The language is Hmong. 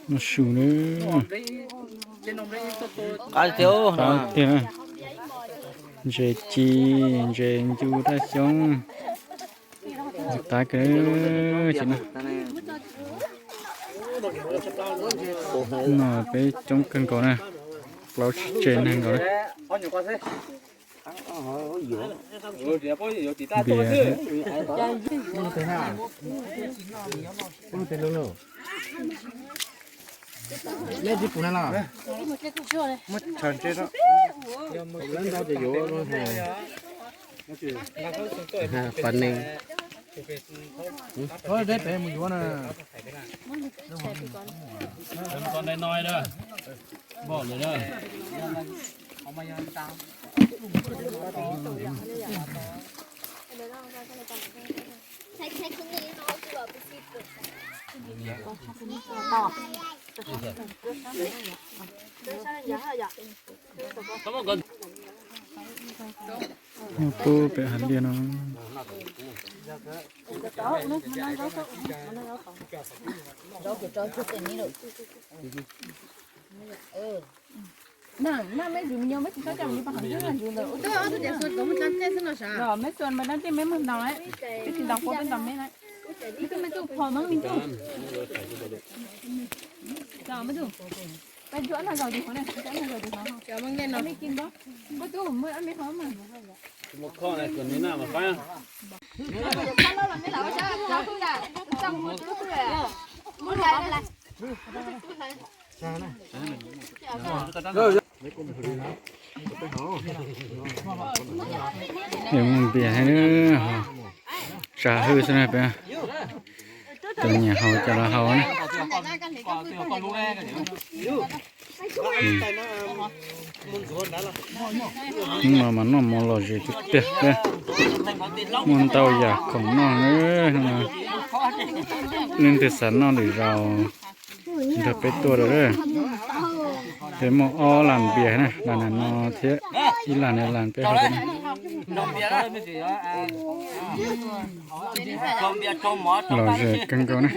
Noj su na. Qab tiag, ntses ci, ntses ncu raj xyoob. Qab kawg ces no. No peb coob kawg nkaus na. Plaub tsib tsev neeg nkaus na. Npias. Pab neeg. Nyob pub pem hav liaj no. Meb xuas mas dab tij meb mus ntaus, meb tsis ntaus puab peb ntaus meb na. Meb tub meb tub phom mab meb tub. Peb ntsuab nag zaus tis hov ne, ntsuab nag zaus tis hov. Meb tub, meb ob meb hov mas. Yuav mus npias, tsa hwj xwb na peb. Tus nyiam haus cas los haus na. Hnub no mas noj mov lom zem tiag tiag, muaj ntau yam khoom noj na. Leej twg xav noj lwm zaus nrog peb tuaj lawm. Peb muaj ob las npias na, las no thiab ib las no las peb haus na. Lom zem kawg nkaus na.